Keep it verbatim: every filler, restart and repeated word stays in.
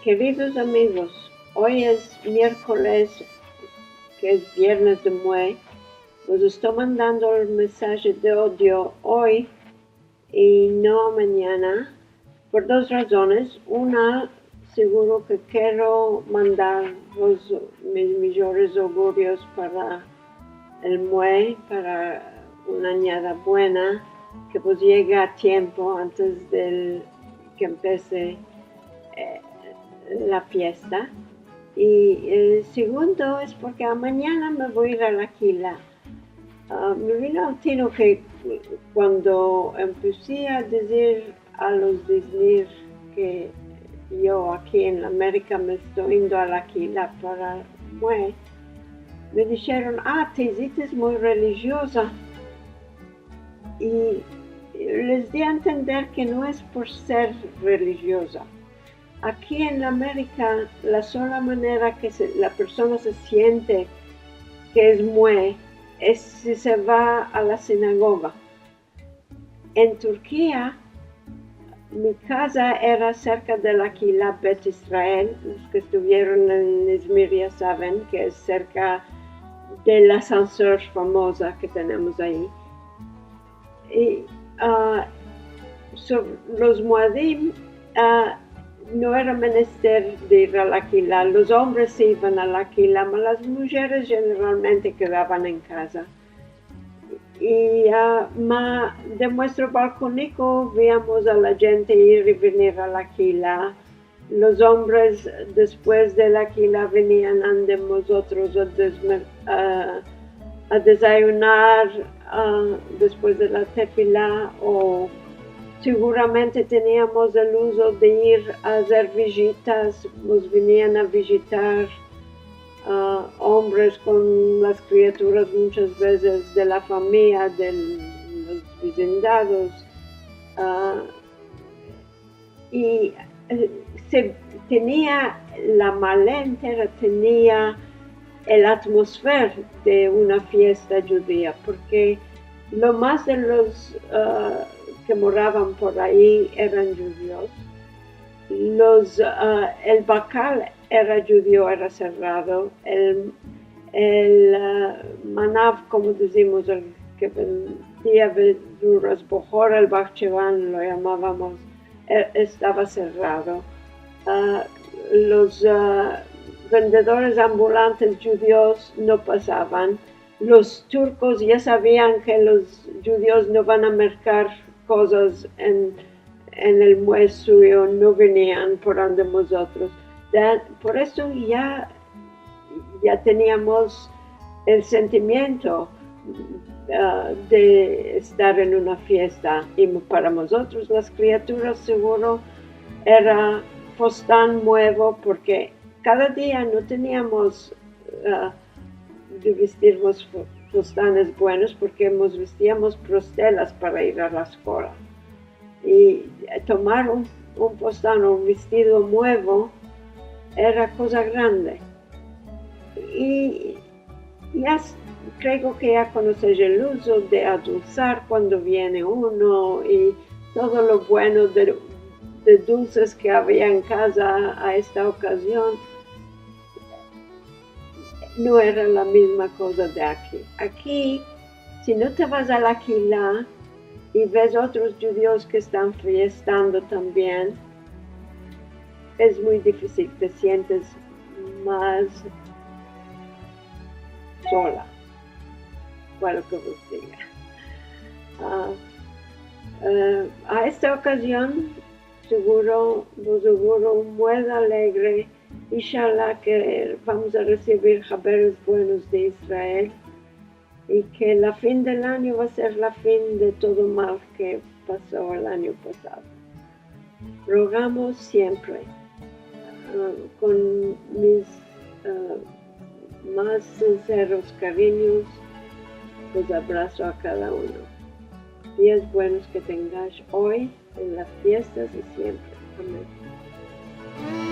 Keridos amigos, oy es mierkoles, ke es Viernes de Mue. Vos esto mandando el mensaje de audio oy i no manyana, por dos razones. Una, seguro ke kero mandarvos mis mijores augurios para el Mue, para una anyada buena, ke vos yegue a tiempo antes del ke empese, eh, la fiesta. I, eh, segundo es porke amanyana me vo ir a la kila. Ah, me vino al tino ke kuando empesi a dizir a los de Izmir ke yo aki en la Amerika me esto indo a la kila para Mue, me disheron: "Ah, te izites muy relijioza." I les di a entender ke no es por ser relijioza. Aki en la Amerika, la sola manera ke se, la persona se siente ke es Mue es si se va a la sinagoga. En Turkia, mi kaza era serka de la kila Bet Israel. Los ke estuvieron en Izmir ya saven ke es serka del asansor famoza ke tenemos ayi. I, ah, so, los muadim, ah, no era menester de ir a la kila. Los ombres se ivan a la kila, ma las mujeres jeneralmente kedavan en kaza. I, ah, ma de muestro balkoniko viamos a la djente ir i venir a la kila. Los ombres, despues de la kila, venian ande mozotros a desmer-, a, a dezayunar, a, despues de la tefila, o seguramente teniamos el uzo de ir a azer vijitas, mos venian a vijitar, a, ombres kon las kriaturas munchas vezes de la famiya, de los vizindados, a, i, eh, se tenia, la male entera tenia el atmosfera de una fiesta djudia, porke lo mas de los, eh, ke moravan por ayi eran djudios. Los, eh, el bakal era djudio, era serrado. El, el, eh, manav, komo dizimos, el ke vendia verduras, bohor el bahchevan lo yamavamos, e-, estava serrado. A, los, a, vendedores ambulantes djudios no pasavan. Los turkos ya savian ke los djudios no van a merkar kozas en, en el mue suyo, no venian por ande mozotros. De, por esto ya ya teniamos el sentimiento, a, de estar en una fiesta. I para mozotros, las kriaturas, seguro era fustan muevo, porke kada dia no teniamos, a, de vestirmos fu-, fustanes buenos, porke mos vestiamos prostelas para ir a la eskola. I, e, tomar un, un fustan o un vestido muevo era koza grande. I ya s-, kreo ke ya konosesh el uzo de adulsar kuando viene uno i todo lo bueno de, de dulses ke avia en kaza a esta okazion. No era la mizma koza de aki. Aki, si no te vas a la kila i ves otros djudios ke estan fiestando tambien, es muy difisil, te sientes mas sola. Kual ke vos diga. A, e, a esta okazion, seguro, vos auguro un mue alegre. Inshallah ke vamos a resivir haberes buenos de Israel i ke la fin del anyo va a ser la fin de todo mal ke paso el anyo pasado. Rogamos siempre, a, kon mis, a, mas sinseros karinyos, los abraso a kada uno. Dias buenos ke tengash oy, en las fiestas i siempre. Amen.